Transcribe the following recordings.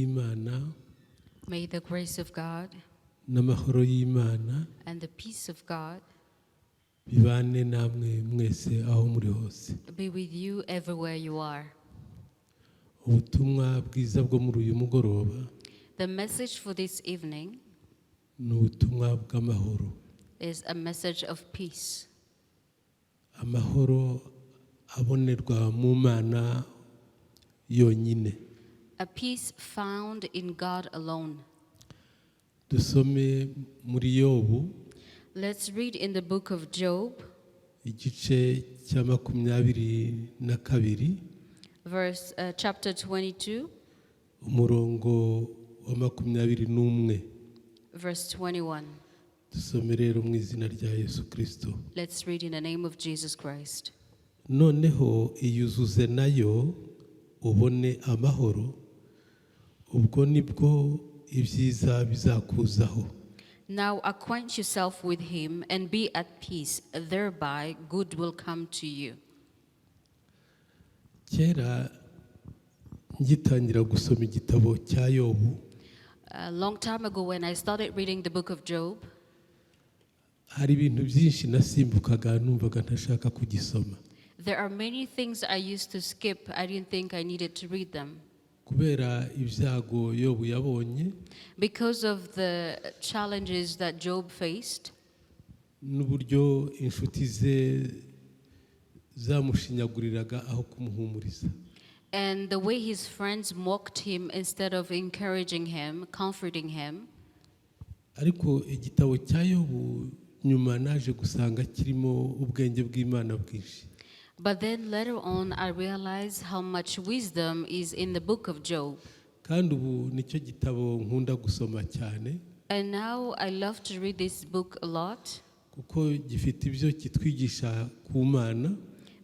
Imana May the grace of God n'amahoro y'Imana and the peace of God bibane namwe mwese aho muri hose. Be with you everywhere you are. Ubutumwa bwiza bwo muri uyu mugoroba The message for this evening ni ubutumwa bw'amahoro. Is a message of peace. Amahoro abonerwa mu Mana yonyine. A peace found in God alone. Dusome muri Yobu, Let's read in the book of Job, igice cya 22, verse chapter 22, umurongo wa 21. Verse 21. Dusome rero mu izina rya Yesu Kirisito. Let's read in the name of Jesus Christ. Noneho iyuzuze nayo ubone amahoro, ubwo nibwo ibyiza bizakuzaho. Now acquaint yourself with him and be at peace, thereby good will come to you. Kera ngitangira gusoma igitabo cya Yobu, A long time ago, when I started reading the book of Job, hari ibintu byinshi nasimbukaga, numvaga ntashaka kugisoma, there are many things I used to skip. I didn't think I needed to read them. Kubera ibyago Yobu yabonye, Because of the challenges that Job faced n'uburyo inshuti ze zamushinyaguriraga aho kumuhumuriza. And the way his friends mocked him instead of encouraging him, comforting him. Ariko igitabo cya Yobu nyuma naje gusanga kirimo ubwenge bw'Imana bwinshi. But then later on, I realized how much wisdom is in the book of Job. Kandi ubu nicyo gitabo nkunda gusoma cyane, And now I love to read this book a lot kuko gifite ibyo kitwigisha ku Mana,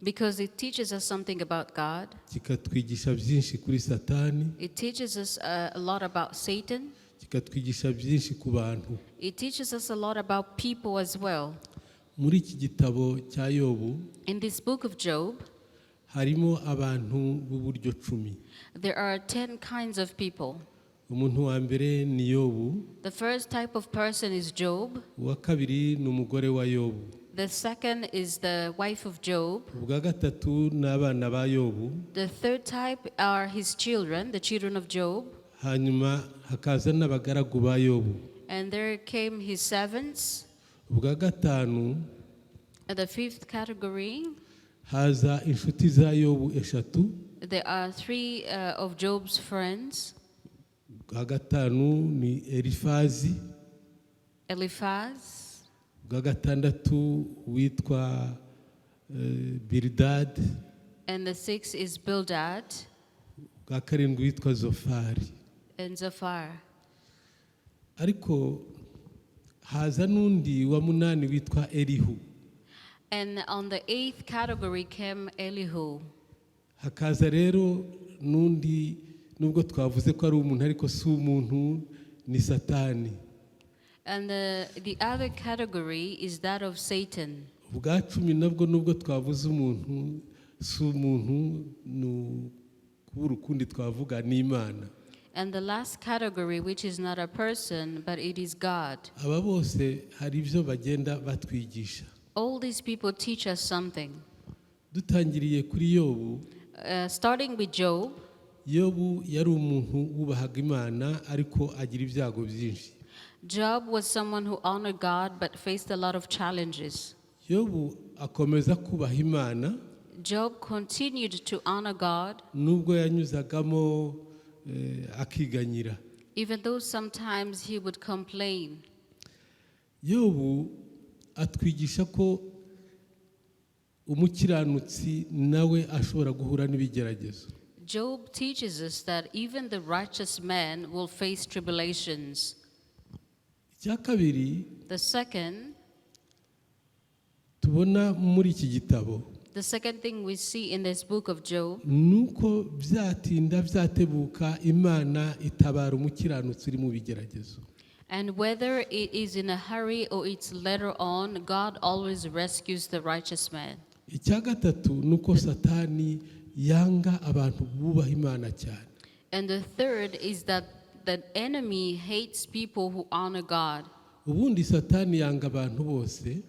because it teaches us something about God. Kikatwigisha byinshi kuri Satani, It teaches us a lot about Satan. Kikatwigisha byinshi ku bantu. It teaches us a lot about people as well. Muri iki gitabo cya Yobu In this book of Job, harimo abantu b'uburyo 10. There are 10 kinds of people. Umuntu wa mbere ni Yobu. The first type of person is Job. Uwa kabiri ni umugore wa Yobu. The second is the wife of Job. Ubwa gatatu ni abana ba Yobu. The third type are his children, the children of Job. Hanyuma hakaza n'abagaragu ba Yobu. And there came his servants. Ubwa gatanu, And the fifth category, haza inshuti za Yobu eshatu. There are three of Job's friends: Ubwa gatanu ni Elifazi. Eliphaz, Ubwa gatandatu witwa Bilidadi. And the sixth is Bildad Ubwa karindwi witwa Zofari. And Zophar. Ariko haza n'undi wa munani witwa Elihu. And on the eighth category came Elihu. Hakaza rero n'undi, nubwo twavuze ko ari umuntu ariko si umuntu, ni Satani. And the other category is that of Satan. Ubwa 10 nabwo, nubwo twavuze umuntu, si umuntu, ni ukubura ukundi twavuga, ni Imana. And the last category, which is not a person, but it is God. Aba bose hari ibyo bagenda batwigisha. All these people teach us something. Dutangiriye kuri Yobu, Starting with Job, Yobu yari umuntu wubahaga Imana ariko agira ibyago byinshi. Job was someone who honored God but faced a lot of challenges. Yobu akomeza kubaha Imana Job continued to honor God, nubwo yanyuzagamo akiganyira. Even though sometimes he would complain. Yobu atwigisha ko umukiranutsi nawe ashobora guhura n'ibigeragezo. Job teaches us that even the righteous man will face tribulations. Icya kabiri The second, tubona muri iki gitabo, the second thing we see in this book of Job ni uko byatinda byatebuka Imana itabara umukiranutsi uri mu bigeragezo. And whether it is in a hurry or it's later on, God always rescues the righteous man. Icya gatatu ni uko Satani yanga abantu bubaha Imana cyane. And the third is that the enemy hates people who honor God. Ubundi Satani yanga abantu bose,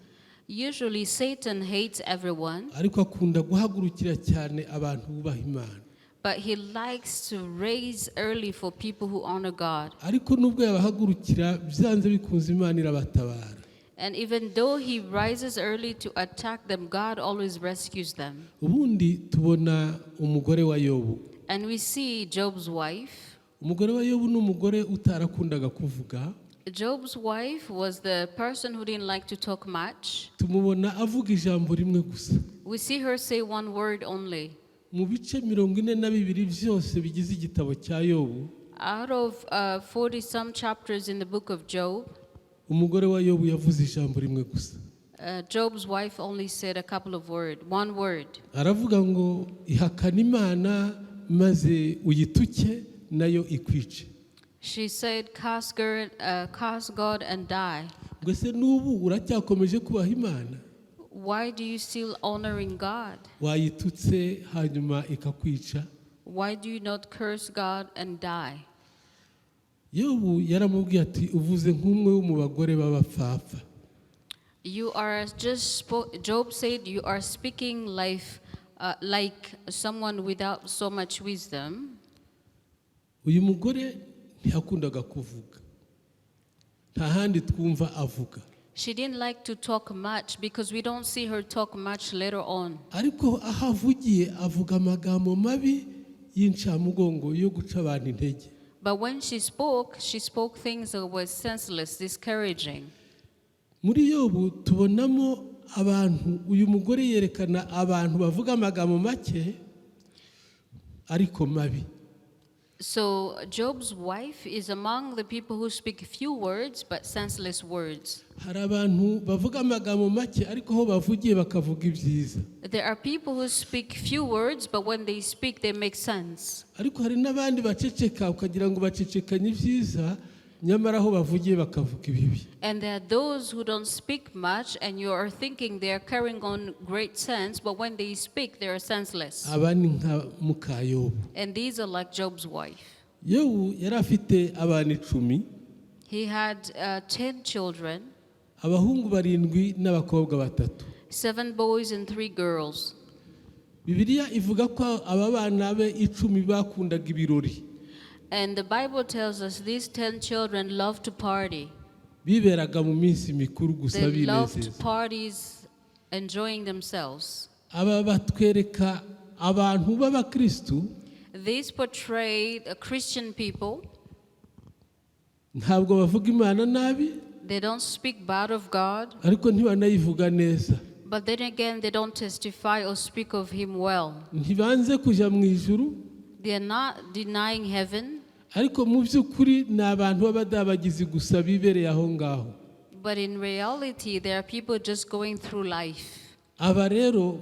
Usually, Satan hates everyone, ariko akunda guhagurukira cyane abantu bubaha Imana. But he likes to raise early for people who honor God. Ariko nubwo yabahagurukira, byanze bikunze Imana irabatabara. And even though he rises early to attack them, God always rescues them. Ubundi tubona umugore wa Yobu. And we see Job's wife. Umugore wa Yobu ni umugore utarakundaga kuvuga. Job's wife was the person who didn't like to talk much. Tumubona avuga ijambo rimwe gusa. We see her say one word only. Mu bice 42 byose bigize igitabo cya Yobu, Out of 40 some chapters in the book of Job, umugore wa Yobu yavuze ijambo rimwe gusa. Job's wife only said a couple of words, one word. Aravuga ngo ihakana Imana maze uyituke nayo ikwice. She said, "Curse God and die." Ngo ese n'ubu uracyakomeje kubaha Imana? Why do you still honoring God? Wayitutse hanyuma ikakwica. Why do you not curse God and die? Yobu yaramubwiye ati uvuze nk'umwe wo mu bagore b'abapfapfa. You are just, Job said, "You are speaking life like someone without so much wisdom." Uyu mugore ntiyakundaga kuvuga, nta handi twumva avuga. She didn't like to talk much because we don't see her talk much later on. Ariko aho avugiye avuga amagambo mabi y'incamugongo yo guca abantu intege. But when she spoke things that were senseless, discouraging. Muri Yobu tubonamo abantu, uyu mugore yerekana abantu bavuga amagambo make ariko mabi. So Job's wife is among the people who speak few words but senseless words. Hari abantu bavuga amagambo make ariko aho bavugiye bakavuga ibyiza. There are people who speak few words, but when they speak, they make sense. Ariko hari n'abandi baceceka ukagira ngo bacecekanye ibyiza, nyamara aho bavugiye bakavuga ibibi. And there are those who don't speak much, and you are thinking they are carrying on great sense, but when they speak, they are senseless. Aba ni nka muka Yobu. And these are like Job's wife. Yobu yari afite abana 10. He had 10 children, Abahungu barindwi n'abakobwa batatu. Seven boys and three girls. Bibiliya ivuga ko aba bana be 10 bakundaga ibirori. And the Bible tells us these 10 children loved to party. Biberaga mu minsi mikuru gusa, They loved binezeza. Parties, enjoying themselves. Aba batwereka abantu b'abakristu. These portray the Christian people. Ntabwo bavuga Imana nabi, They don't speak bad of God, ariko ntibanayivuga neza. But then again, they don't testify or speak of Him well. Ntibanze kujya mu ijuru, They are not denying heaven, ariko mu by'ukuri ni abantu b'abadabagizi gusa bibereye aho ngaho. But in reality, they are people just going through life. Aba rero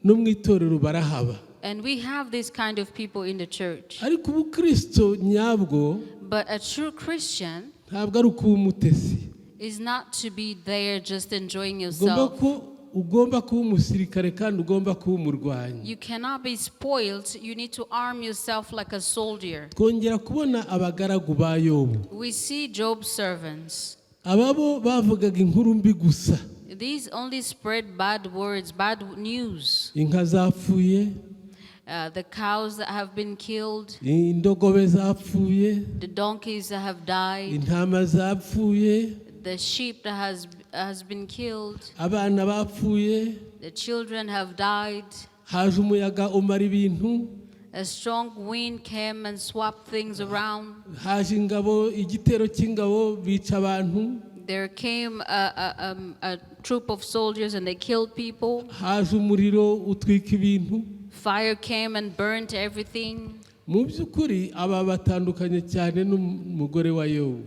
no mu itorero barahaba. And we have this kind of people in the church. Ariko ubukristo nyabwo But a true Christian ntabwo ari ukuba umutesi. Is not to be there just enjoying Ugomba yourself. ko ugomba kuba umusirikare kandi ugomba kuba umurwanyi. You cannot be spoiled. You need to arm yourself like a soldier. Twongera kubona abagaragu ba Yobu. We see Job's servants. Aba bo bavugaga inkuru mbi gusa. These only spread bad words, bad news. Inka zapfuye, The cows that have been killed, indogobe zapfuye, the donkeys that have died, intama zapfuye, the sheep that has been killed, abana bapfuye, the children have died. Haje umuyaga umara ibintu, A strong wind came and swapped things around. Haje ingabo, igitero cy'ingabo bica abantu, There came a troop of soldiers and they killed people. Haje umuriro utwika ibintu. Fire came and burnt everything. Mu by'ukuri aba batandukanye cyane n'umugore wa Yobu.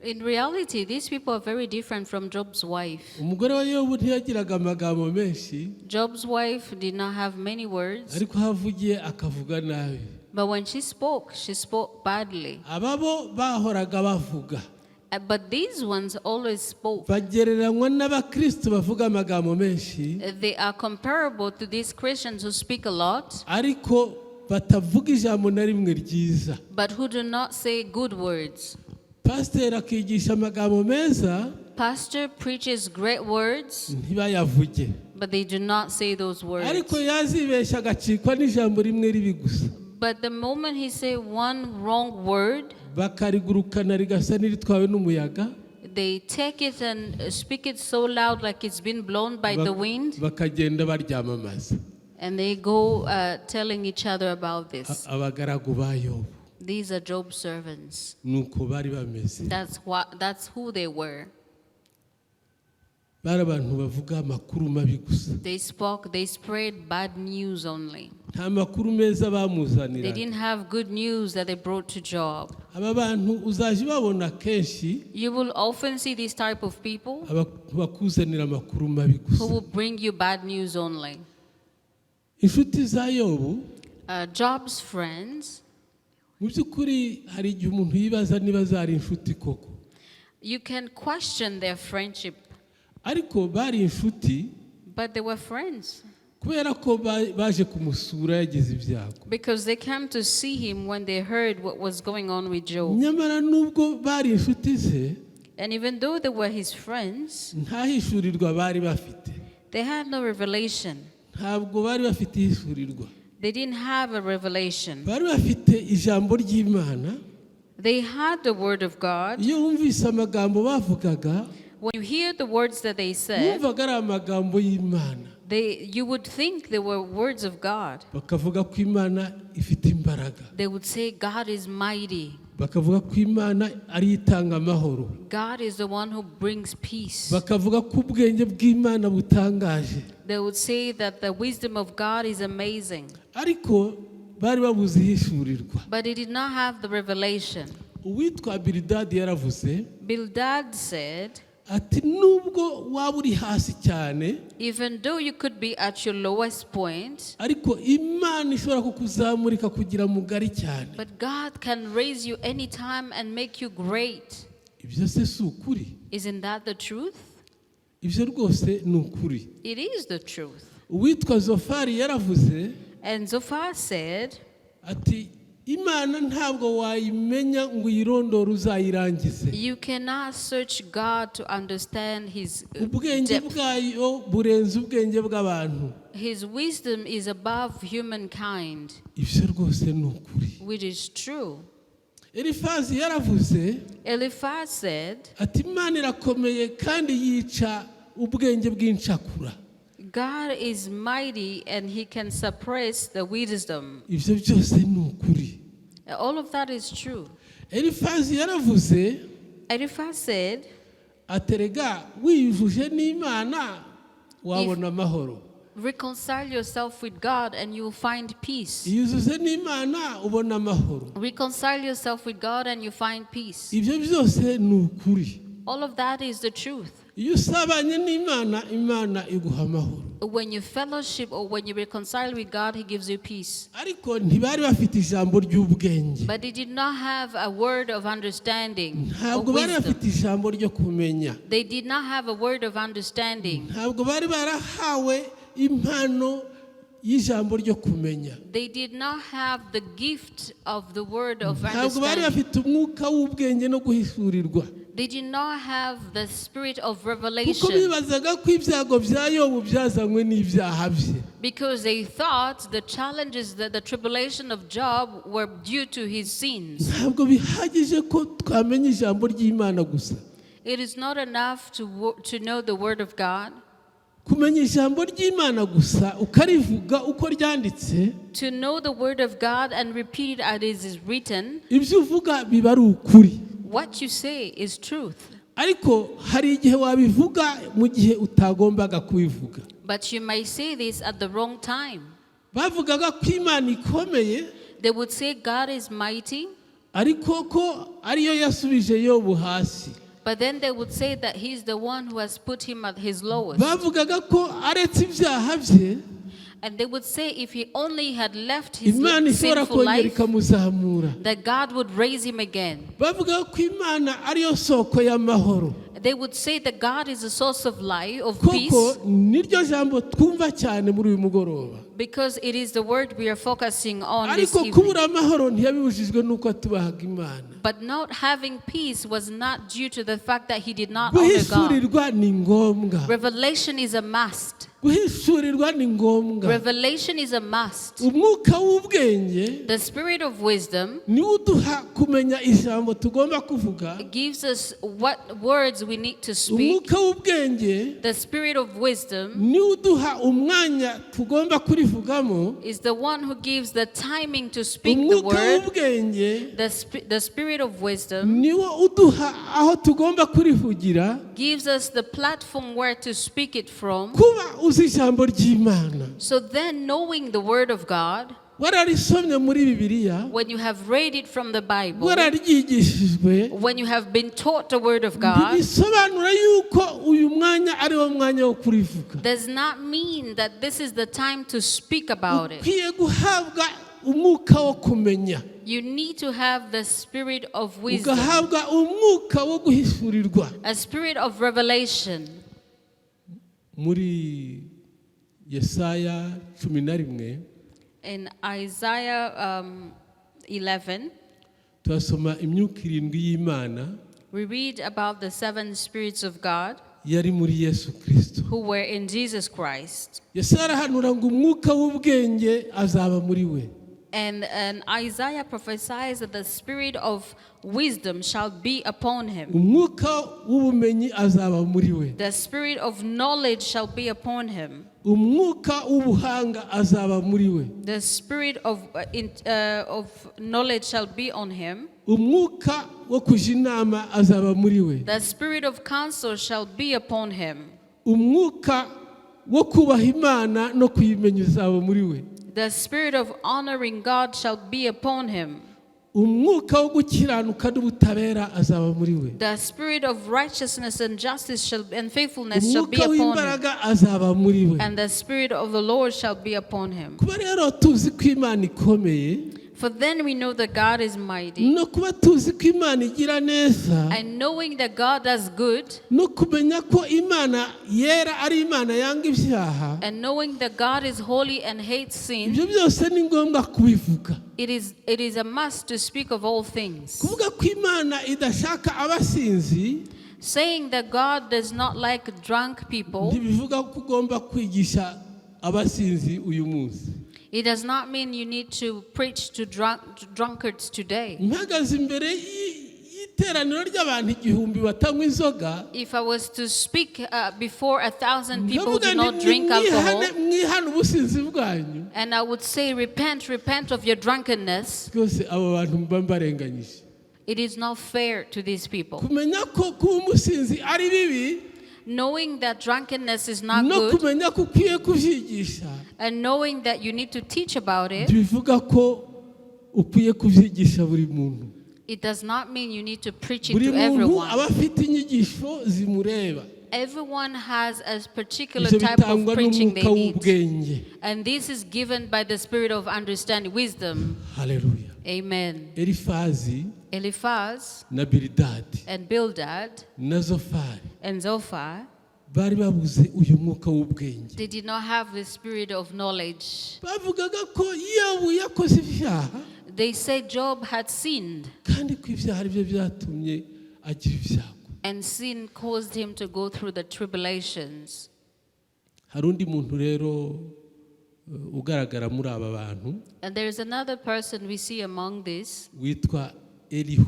In reality, these people are very different from Job's wife. Umugore wa Yobu ntiyagiraga amagambo menshi, Job's wife did not have many words, ariko aho avugiye akavuga nabi. But when she spoke badly. Aba bo bahoraga bavuga. But these ones always spoke. Bagereranywa n'abakristo bavuga amagambo menshi, They are comparable to these Christians who speak a lot, ariko Batavuga ijambo na rimwe ryiza. But who do not say good words. Pasiteri akigisha amagambo meza, Pastor preaches great words, ntibayavuge. But they do not say those words. Ariko yazibeshya agacikwa n'ijambo rimwe ribi gusa, But the moment he say one wrong word, bakarigurukana rigasa n'iritwawe n'umuyaga, they take it and speak it so loud like it's been blown by the wind, bakagenda baryamamaza. And they go telling each other about this. Abagaragu ba Yobu These are Job's servants. Nuko bari bameze. That's who they were. Bari abantu bavuga amakuru mabi gusa. They spoke, they spread bad news only. Nta makuru meza They bamuzanira. Didn't have good news that they brought to Job. Aba bantu uzajya ubabona kenshi, You will often see this type of people bakuzanira amakuru mabi gusa. Who will bring you bad news only. Inshuti za Yobu, Job's friends, mu by'ukuri hari igihe umuntu yibaza niba zari inshuti koko. You can question their friendship, Ariko bari inshuti but they were friends kubera ko baje kumusura yagize ibyago. Because they came to see him when they heard what was going on with Job. Nyamara nubwo bari inshuti ze, And even though they were his friends, nta hishurirwa bari bafite. They had no revelation. Ntabwo bari bafite ihishurirwa. They didn't have a revelation. Bari bafite ijambo ry'Imana. They had the word of God. Iyo wumvise amagambo bavugaga, When you hear the words that they said, wumvaga ari amagambo y'Imana. You would think they were words of God. Bakavuga ko Imana ifite imbaraga. They would say, "God is mighty. Bakavuga ko Imana ariyo itanga amahoro. God is the one who brings peace." Bakavuga ko ubwenge bw'Imana butangaje. They would say that the wisdom of God is amazing. Ariko bari babuze ihishurirwa. But they did not have the revelation. Uwitwa Biridadi yaravuze Bildad said, ati nubwo waba uri hasi cyane, even though you could be at your lowest point, ariko Imana ishobora kukuzamurika kugira mugari cyane. But God can raise you anytime and make you great. Ibyo se si ukuri? Isn't that the truth? Ibyo rwose ni ukuri. It is the truth. Uwitwa Zofari yaravuze And Zophar said, ati Imana ntabwo wayimenya ngo uyirondore uzayirangize. you cannot search God to understand his Ubwenge depth. bwayo burenze ubwenge bw'abantu. His wisdom is above humankind, Ibyo rwose ni ukuri. Which is true. Elifazi yaravuze Eliphaz said, ati Imana irakomeye kandi yica ubwenge bw'incakura. God is mighty and he can suppress the wisdom. Ibyo byose ni ukuri. All of that is true. Elifazi yaravuze Eliphaz said, ati erega wiyujuje n'Imana wabona amahoro. Reconcile yourself with God and you will find peace. Iyuzuze n'Imana ubona amahoro. Reconcile yourself with God and you find peace. Ibyo byose ni ukuri. All of that is the truth. Iyo usabanye n'Imana, Imana iguha amahoro. When you fellowship or when you reconcile with God, He gives you peace. Ariko ntibari bafite ijambo ry'ubwenge. But they did not have a word of understanding or Ntabwo bari wisdom. Bafite ijambo ryo kumenya. They did not have a word of understanding. Ntabwo bari barahawe impano y'ijambo ryo kumenya. They did not have the gift of the word of Ntabwo bari understanding. Bafite umwuka w'ubwenge no guhishurirwa. They did not have the spirit of Kuko revelation bibazaga ko ibyago bya Yobu byazanywe n'ibyaha bye. Because they thought the challenges, that the tribulation of Job were due to his sins. Ntabwo bihagije ko twamenya ijambo ry'Imana gusa. It is not enough to know the word of God. Kumenya ijambo ry'Imana gusa ukarivuga uko ryanditse, To know the word of God and repeat it as it is written, ibyo uvuga biba ari ukuri. What you say is truth. Ariko hari igihe wabivuga mu gihe utagombaga kubivuga. But you may say this at the wrong time. Bavugaga ko Imana ikomeye, They would say God is mighty, ariko ko ariyo yasubije Yobu hasi. But then they would say that he's the one who has put him at his lowest. Bavugaga ko aretse ibyaha bye, And they would say if he only had left his Imana ishobora sinful kongera life, ikamuzamura. That God would raise him again. Bavugaga ko Imana ariyo soko y'amahoro. They would say that God is a source of life, of Koko peace. Niryo jambo twumva cyane muri uyu mugoroba. Because it is the word we are focusing on this Ariko evening. Kubura amahoro ntiyabibujijwe n'uko atubahaga Imana. But not having peace was not due to the fact that he did not honor God. Guhishurirwa ni ngombwa. Revelation is a must. Guhishurirwa ni ngombwa. Revelation is a must. Umwuka w'ubwenge The spirit of wisdom niwo uduha kumenya ijambo tugomba kuvuga. Gives us what words we need to speak. Umwuka w'ubwenge The spirit of wisdom niwo uduha umwanya tugomba kurivugamo. Is the one who gives the timing to speak the Umwuka word. W'ubwenge The spirit of wisdom niwo uduha aho tugomba kurivugira. Gives us the platform where to speak it from. Kuba uzi ijambo ry'Imana, So then, knowing the word of God, wararisomye muri Bibiliya, when you have read it from the Bible, wararyigishijwe, when you have been taught the word of God, ntibisobanura yuko uyu mwanya ari wo mwanya wo kurivuga. Does not mean that this is the time to speak about it. Ukwiye guhabwa umwuka wo kumenya, You need to have the spirit of wisdom, ugahabwa umwuka wo guhishurirwa. A spirit of revelation. Muri Yesaya 11, In Isaiah 11, tuhasoma imyuka irindwi y'Imana we read about the seven spirits of God yari muri Yesu Kirisito. Who were in Jesus Christ. Yesaya arahanura ngo umwuka w'ubwenge azaba muri we. And Isaiah prophesies that the spirit of wisdom shall be upon him. Umwuka w'ubumenyi azaba muri we. The spirit of knowledge shall be upon him. Umwuka w'ubuhanga azaba muri we. The spirit of knowledge shall be on him. Umwuka wo kujya inama azaba muri we. The spirit of counsel shall be upon him. Umwuka wo kubaha Imana no kuyimenya uzaba muri we. The spirit of honoring God shall be upon him. Umwuka wo gukiranuka n'ubutabera azaba muri we. The spirit of righteousness and justice shall, and faithfulness shall be Umwuka upon him. W'imbaraga azaba muri we. And the spirit of the Lord shall be upon him. Kuba rero tuzi ko Imana ikomeye, For then we know that God is mighty. No kuba tuzi ko Imana igira neza, And knowing that God does good, no kumenya ko Imana yera ari Imana yanga ibyaha, and knowing that God is holy and hates sin, ibyo byose ni ngombwa kubivuga. it is a must to speak of all things. Kuvuga ko Imana idashaka abasinzi Saying that God does not like drunk people, ntibivuga ko ugomba kwigisha abasinzi uyu munsi. It does not mean you need to preach to drunkards today. Mpagaze imbere y'iteraniro ry'abantu 1000 batanywa inzoga, If I was to speak before 1,000 people who ndavuga do not nti drink alcohol, mwihane mwihane ubusinzi bwanyu, and I would say, "Repent, repent of your drunkenness," rwose abo bantu mba mbarenganyije. It is not fair to these people. Kumenya ko kuba umusinzi ari bibi, Knowing that drunkenness is not no good, kumenya ko ukwiye kubyigisha, and knowing that you need to teach about it, ntibivuga ko ukwiye kubyigisha buri muntu. It does not mean you need to preach it Buri to muntu everyone. Aba afite inyigisho zimureba. Everyone has a particular Ibyo type of bitangwa preaching they n'umwuka need. W'ubwenge. And this is given by the spirit of understanding, wisdom. Haleluya. Amen. Elifazi Eliphaz na Bilidadi and Bildad na Zofari and Zophar, bari babuze uyu mwuka w'ubwenge. They did not have the spirit of knowledge. Bavugaga ko Yobu yakoze ibyaha, They said Job had sinned, kandi ko ibyaha ari byo byatumye agira ibyago. And sin caused him to go through the tribulations. Hari undi muntu rero ugaragara muri aba bantu And there is another person we see among this witwa Elihu.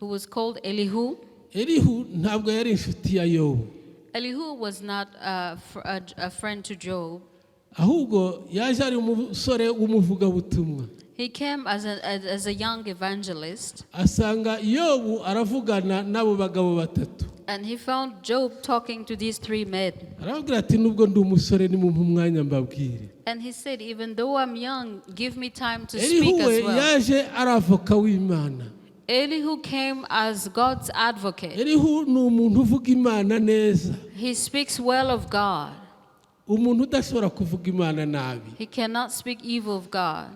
Who was called Elihu. Elihu ntabwo yari inshuti ya Yobu, Elihu was not a friend to Job. Ahubwo yaje ari umusore w'umuvugabutumwa. He came as a young evangelist, Asanga Yobu aravugana n'abo bagabo batatu. And he found Job talking to these three men. Arababwira ati nubwo ndi umusore nimumpe umwanya mbabwire. And he said, "Even though I'm young, give me time to Elihu speak we as well." yaje ari avoka w'Imana. Elihu came as God's advocate. Elihu ni umuntu uvuga Imana neza, He speaks well of God. Umuntu udashobora kuvuga Imana nabi. He cannot speak evil of God.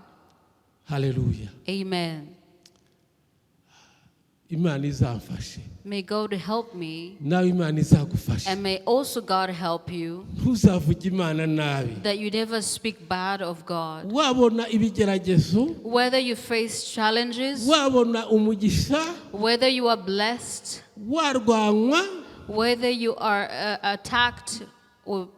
Haleluya. Amen. Imana izamfashe. May God help me, Nawe Imana izagufashe. And may also God help you Ntuzavuge Imana nabi. That you never speak bad of God. Wabona ibigeragezo, Whether you face challenges, wabona umugisha, whether you are blessed, warwanywa, whether you are attacked, or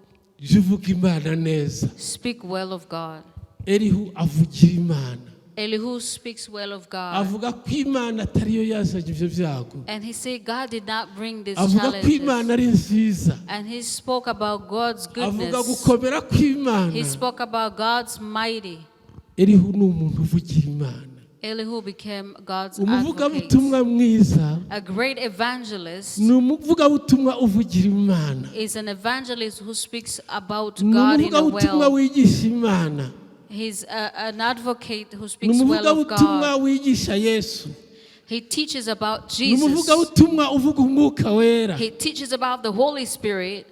jya uvuga Imana neza. Speak well of God. Elihu avugira Imana. Elihu speaks well of God. Avuga ko Imana atariyo yazanye ibyo byago. And he said God did not bring these Avuga ko challenges. Imana ari nziza. And he spoke about God's Avuga goodness. Gukomera kw'Imana. He spoke about God's mighty. Elihu ni umuntu uvugira Imana. Elihu became God's advocate. Umuvugabutumwa mwiza A great evangelist ni umuvugabutumwa uvugira Imana. Is an evangelist who speaks about Ni God in a umuvugabutumwa well. wigisha Imana. He's an advocate who Ni speaks well of umuvugabutumwa God. wigisha Yesu. He teaches about Ni Jesus. umuvugabutumwa uvuga Umwuka Wera. He teaches about the Holy Spirit.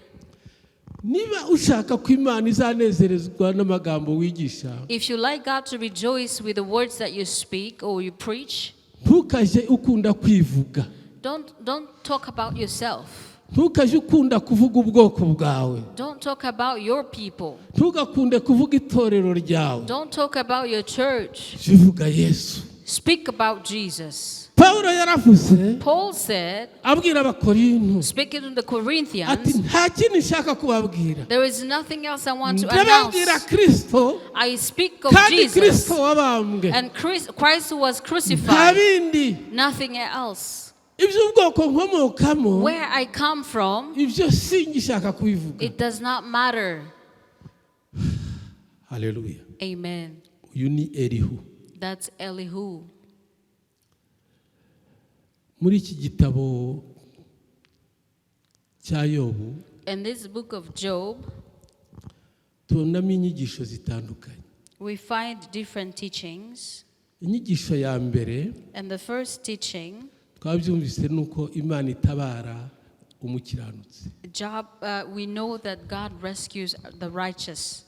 Niba ushaka ko Imana izanezerezwa n'amagambo wigisha, If you like God to rejoice with the words that you speak or you preach, ntukajye ukunda kwivuga. don't talk about yourself. Ntukajye ukunda kuvuga ubwoko bwawe. Don't talk about your people. Ntugakunde kuvuga itorero ryawe. Don't talk about your church. Jya uvuga Yesu. Speak about Jesus. Pawulo yaravuze, Paul said, abwira Abakorinto, speaking to the ati Corinthians, nta kindi nshaka kubabwira, there is nothing else I want to ndababwira announce. Kirisito I speak of kandi Jesus Kirisito wabambwe. And Christ who was Nta crucified, bindi. Nothing else. Iby'ubwoko nkomokamo, Where I come from, ibyo singishaka kubivuga. It does not matter. Haleluya. Amen. Uyu ni Elihu. That's Elihu. Muri iki gitabo cya Yobu, In this book of Job, tubonamo inyigisho zitandukanye. We find different teachings. Inyigisho ya mbere, And the first teaching, twabyumvise, ni uko Imana itabara umukiranutsi. Job, we know that God rescues the righteous.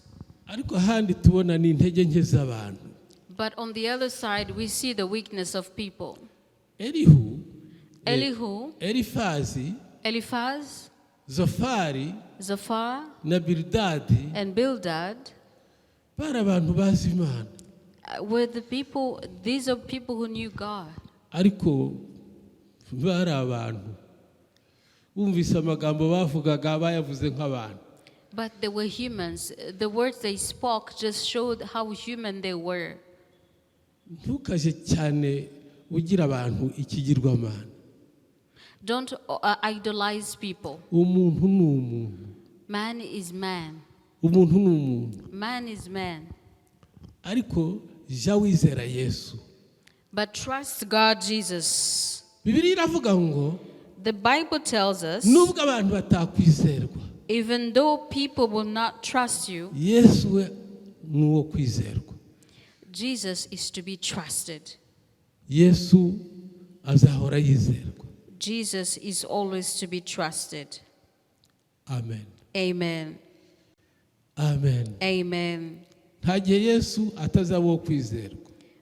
Ariko ahandi tubona ni intege nke z'abantu. But on the other side, we see the weakness of people. Elihu, Elihu, Elifazi, Eliphaz, Zofari Zophar, na Bilidadi and Bildad bari abantu bazi Imana. Were the people, these are people who knew God. Ariko bari abantu bumvise amagambo bavugaga bayavuze nk'abantu. But they were humans. The words they spoke just showed how human they were. Ntukaje cyane ugira abantu ikigirwamana. Don't idolize people. Umuntu ni umuntu. Man is man. Umuntu ni umuntu. Man is man. Ariko jya wizera Yesu. But trust God, Jesus. Bibiliya iravuga ngo The Bible tells us nubwo abantu batakwizerwa, even though people will not trust you, Yesu we ni uwo kwizerwa. Jesus is to be trusted. Yesu azahora yizerwa. Jesus is always to be trusted. Amen. Amen. Amen. Amen. Nta gihe Yesu atazaba uwo kwizerwa.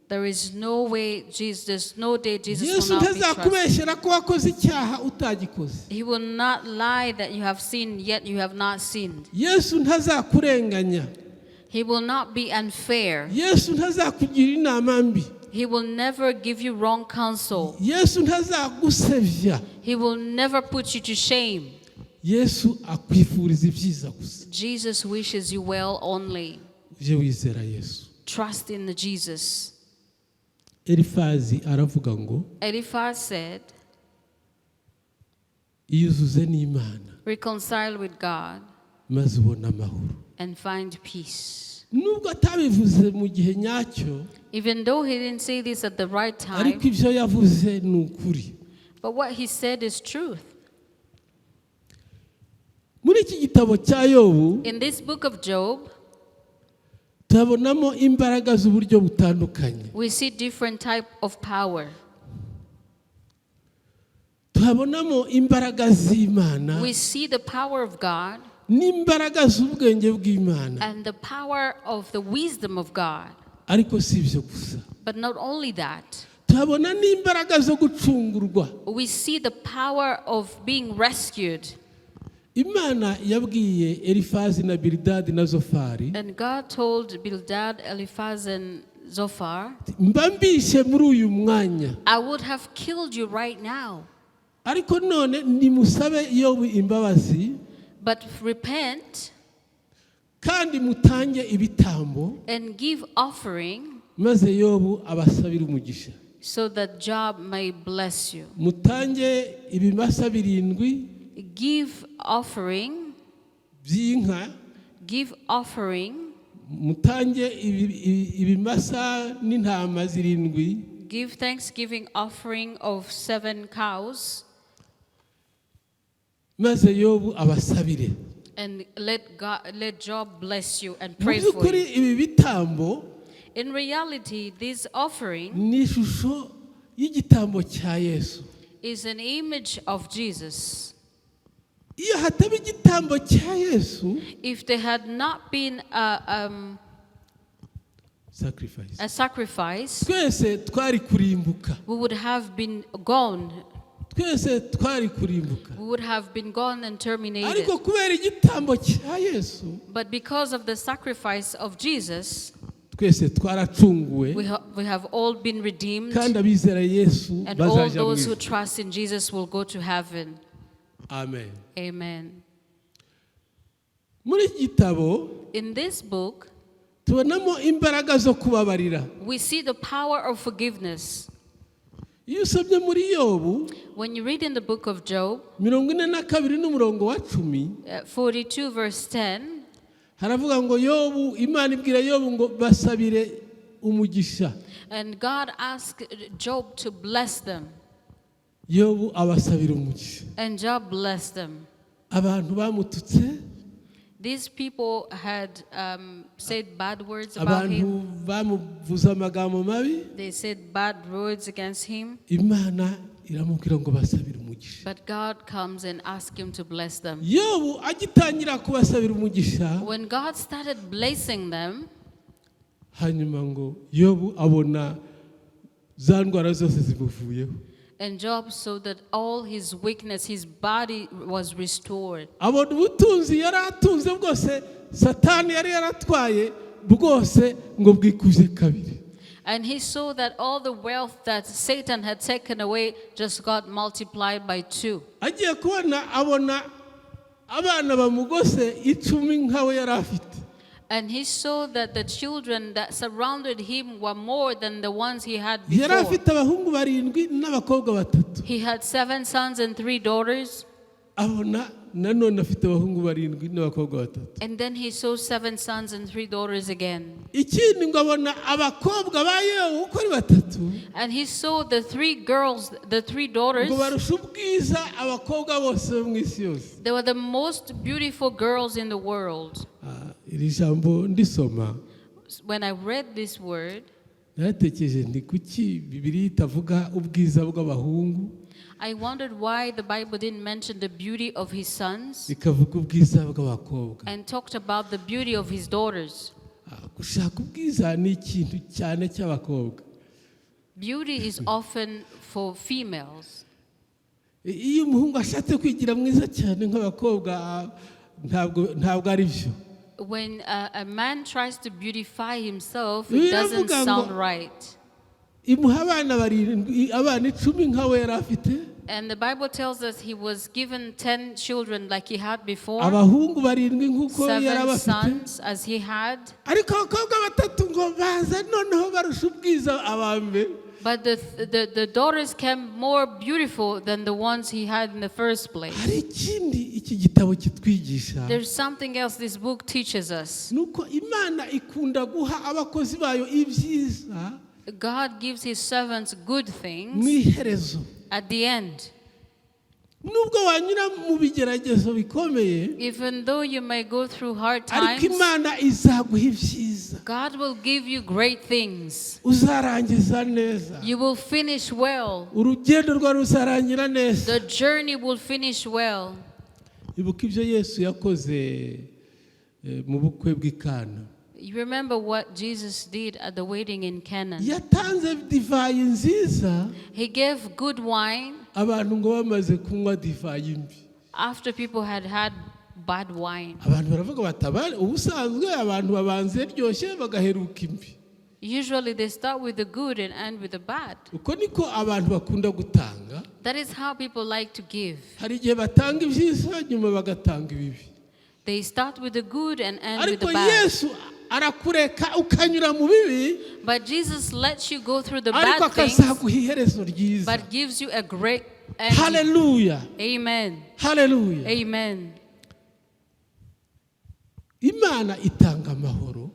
There is no way Jesus, there's no day Jesus will Yesu not be trusted. ntazakubeshyera ko wakoze icyaha utagikoze. He will not lie that you have sinned, yet you have not sinned. Yesu ntazakurenganya. He will not be unfair. Yesu ntazakugira inama mbi. He will never give you wrong counsel. Yesu ntazagusebya. He will never put you to shame. Yesu akwifuriza ibyiza gusa. Jesus wishes you well only. Ujye wizera Yesu. Trust in the Jesus. Elifazi aravuga ngo Eliphaz said, iyuzuze n'Imana reconcile with God maze ubone amahoro. And find peace. Nubwo atabivuze mu gihe nyacyo, Even though he didn't say this at the right time, ariko ibyo yavuze ni ukuri. But what he said is truth. Muri iki gitabo cya Yobu, In this book of Job, turabonamo imbaraga z'uburyo butandukanye. We see different type of power. Tuhabonamo imbaraga z'Imana We see the power of God n'imbaraga z'ubwenge bw'Imana. And the power of the wisdom of God. Ariko si ibyo gusa. But not only that, Tuhabona n'imbaraga zo gucungurwa. We see the power of being rescued. Imana yabwiye Elifazi na Biridadi na Zofari, And God told Bildad, Eliphaz, and Zophar, mba mbishe muri uyu mwanya, "I would have killed you right now. Ariko none nimusabe Yobu imbabazi, But repent kandi mutange ibitambo, and give offering maze Yobu abasabire umugisha. So that Job may bless you." Mutange ibimasa birindwi Give offering, by'inka, give offering, mutange ibimasa n'intama zirindwi, give thanksgiving offering of seven cows, maze Yobu abasabire. And let God, let Job bless you and Mu pray for by'ukuri you. Ibi bitambo In reality, this offering ni ishusho y'igitambo cya Yesu. Is an image of Jesus. Iyo hataba igitambo cya Yesu, If there had not been sacrifice, a sacrifice, twese twari kurimbuka. We would have been gone. Twese twari kurimbuka. We would have been gone and terminated. Ariko kubera igitambo cya Yesu, But because of the sacrifice of Jesus, twese twaracunguwe, we have all been redeemed, kandi abizera Yesu and all bazajya mu those who ijuru. Trust in Jesus will go to heaven. Amen. Amen. Muri iki gitabo In this book, tubonamo imbaraga zo kubabarira. We see the power of forgiveness. Iyo usomye muri Yobu When you read in the book of Job, 42 n'umurongo wa 10, 42, verse 10, haravuga ngo Yobu, Imana ibwira Yobu ngo basabire umugisha. And God asked Job to bless them, Yobu abasabira umugisha. And Job blessed them. Abantu bamututse, These people had said bad words about abantu him. Bamuvuze amagambo mabi, They said bad words against him. Imana iramubwira ngo basabire umugisha. But God comes and asks him to bless them. Yobu agitangira kubasabira umugisha, When God started blessing them, hanyuma ngo Yobu abona za ndwara zose zimuvuyeho. And Job saw that all his weakness, his body was restored. Abona ubutunzi yari atunze bwose Satani yari yaratwaye bwose ngo bwikubye kabiri. And he saw that all the wealth that Satan had taken away just got multiplied by two. Agiye kubona abona abana bamugose 10 nk'abo yari afite. And he saw that the children that surrounded him were more than the ones he had Yari before. afite abahungu barindwi n'abakobwa batatu. He had seven sons and three daughters. Abona nanone afite abahungu barindwi n'abakobwa batatu. And then he saw seven sons and three daughters again. Ikindi ngo abona abakobwa ba Yobu uko ari batatu, And he saw the three girls, the three daughters. Ngo barusha ubwiza abakobwa bose bo mu isi yose. They were the most beautiful girls in the world. Ah, iri jambo ndisoma, When I read this word, naratekereje nti kuki Bibiliya itavuga ubwiza bw'abahungu, I wondered why the Bible didn't mention the beauty of his sons ikavuga ubwiza bw'abakobwa. And talked about the beauty of his daughters. Ah, gushaka ubwiza ni ikintu cyane cy'abakobwa. Beauty is often for females. Iyo umuhungu ashatse kwigira mwiza cyane nk'abakobwa, ah, ntabwo ari byo. When a man tries to beautify himself, it doesn't Biravuga ngo sound right. imuha abana barindwi, abana 10 nk'abo yari afite, And the Bible tells us he was given 10 children like he had before, abahungu barindwi nk'uko yari seven abafite, sons as he had. Ariko abakobwa batatu ngo baza noneho barusha ubwiza aba mbere. But the daughters came more beautiful than the ones he had in the first place. Hari ikindi iki gitabo kitwigisha, There's something else this book teaches us. Ni uko Imana ikunda guha abakozi bayo ibyiza God gives his servants good mu things iherezo. At the end. Nubwo wanyura mu bigeragezo bikomeye, Even though you may go through hard ariko times, Imana izaguha ibyiza. God will give you great things. Uzarangiza neza. You will finish well. Urugendo rwawe ruzarangira neza. The journey will finish well. Ibuka ibyo Yesu yakoze mu bukwe bw'i Kana. You remember what Jesus did at the wedding in Canaan? Yatanze divayi nziza He gave good wine abantu ngo bamaze kunywa divayi mbi. After people had had bad wine. Abantu baravuga bati "Ubusanzwe abantu babanza iryoshye bagaheruka imbi." Usually they start with the good and end with the bad. Uko niko abantu bakunda gutanga. That is how people like to give. Hari igihe batanga ibyiza nyuma bagatanga ibibi. They start with the good and end with Ariko the bad. Yesu arakureka ukanyura mu bibi, But Jesus lets you go through the ariko bad things, akazaguha iherezo ryiza. But gives you a great ending. Haleluya. Amen. Haleluya. Amen. Imana itanga amahoro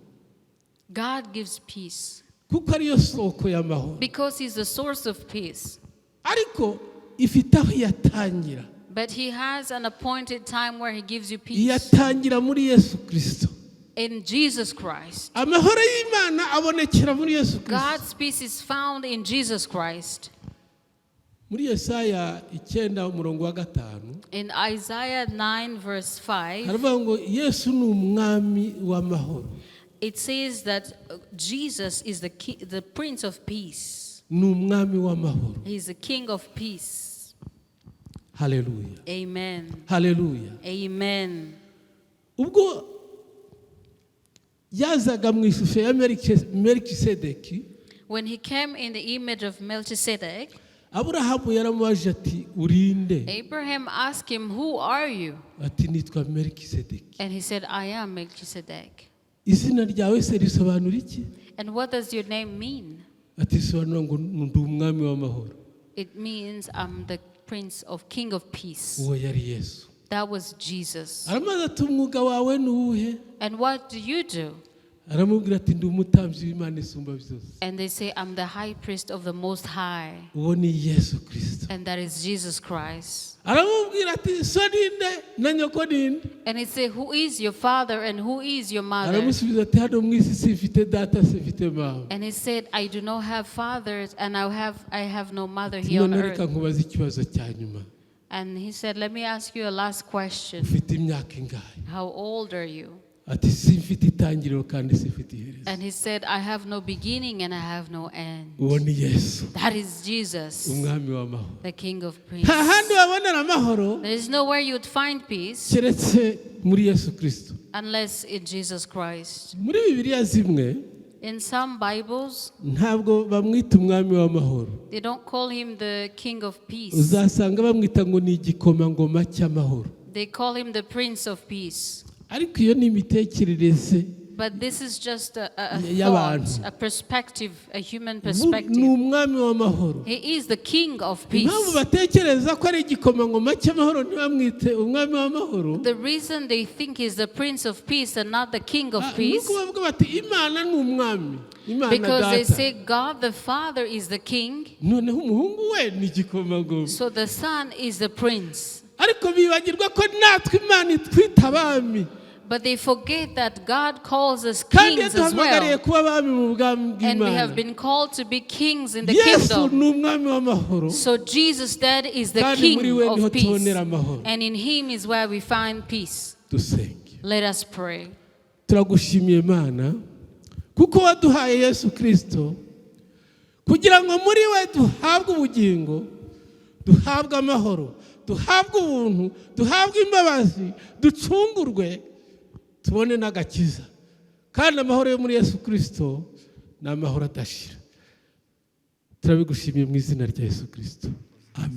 God gives peace kuko ariyo soko y'amahoro, because He's the source of peace. Ariko ifite aho iyatangira. But He has an appointed time where He gives you peace Iyatangira muri Yesu Kirisito. In Jesus Christ. Amahoro y'Imana abonekera muri Yesu Kirisito. God's peace is found in Jesus Christ. Muri Yesaya 9 umurongo wa 5, In Isaiah 9, verse 5, haravuga ngo Yesu ni umwami w'amahoro. It says that Jesus is the Prince of Peace. Ni umwami w'amahoro. He's the King of Peace. Haleluya. Amen. Haleluya. Amen. Ubwo yazaga mu ishusho ya Melikisedeki, When he came in the image of Melchizedek, Aburahamu yaramubajije ati urinde? Abraham asked him, "Who are you?" Ati nitwa Melikisedeki. And he said, "I am Melchizedek." Izina ryawe se risobanura iki? "And what does your name mean?" Ati risobanura ngo ndi umwami w'amahoro. "It means I'm the Prince of King of Peace." Uwo yari Yesu. That was Jesus. Aramaze ati umwuga wawe ni uwuhe? "And what do you do?" Aramubwira ati ndi umutambyi w'Imana isumba byose. And they say, "I'm the high priest of the Most High." Uwo ni Yesu Kirisito. And that is Jesus Christ. Aramubwira ati so ninde na nyoko ninde? And he said, "Who is your father and who is your mother?" Aramusubiza ati hano mu isi simfite data simfite mama. And he said, "I do not have fathers and I have no mother here on None reka earth." nkubaze ikibazo cya nyuma. And he said, "Let me ask you a last question. Ufite imyaka ingahe? How old are you?" Ati simfite itangiriro kandi simfite iherezo. And he said, "I have no beginning and I have no end." Uwo ni Yesu, That is Jesus, umwami w'amahoro. The King of Nta Peace. handi wabonera amahoro There is nowhere you'd find peace keretse muri Yesu Kirisito. Unless in Jesus Christ. Muri Bibiliya zimwe In some Bibles, ntabwo bamwita umwami w'amahoro. They don't call him the King of Peace. Uzasanga bamwita ngo ni igikomangoma cy'amahoro. They call him the Prince of Peace. Ariko iyo ni imitekerereze But this is just a y'abantu. Thought, a perspective, a human Ni perspective. Umwami w'amahoro. He is the King of Peace. Impamvu batekereza ko ari igikomangoma cy'amahoro ntibamwite umwami w'amahoro, The reason they think he's the Prince of Peace and not the King of ah, ni Peace, uko bavuga bati Imana ni umwami, Imana because they data, say God the Father is the King, noneho umuhungu we ni igikomangoma, so the Son is the Prince. Ariko bibagirwa ko natwe Imana itwita abami, But they forget that God calls us kandi kings as yaduhamagariye well. Kuba abami mu bwami And we have bw'Imana. Been called to be kings in the Yesu kingdom. ni umwami w'amahoro, So Jesus then is the kandi King muri we niho of peace. Tubonera amahoro. And in him is where we find peace. Dusenge. Let us pray. Turagushimiye Imana kuko waduhaye Yesu Kirisito kugira ngo muri we duhabwe ubugingo, duhabwe amahoro, duhabwe ubuntu, duhabwe imbabazi, ducungurwe, tubone n'agakiza. Kandi amahoro yo muri Yesu Kirisito ni amahoro adashira. Turabigushimiye mu izina rya Yesu Kirisito, amen.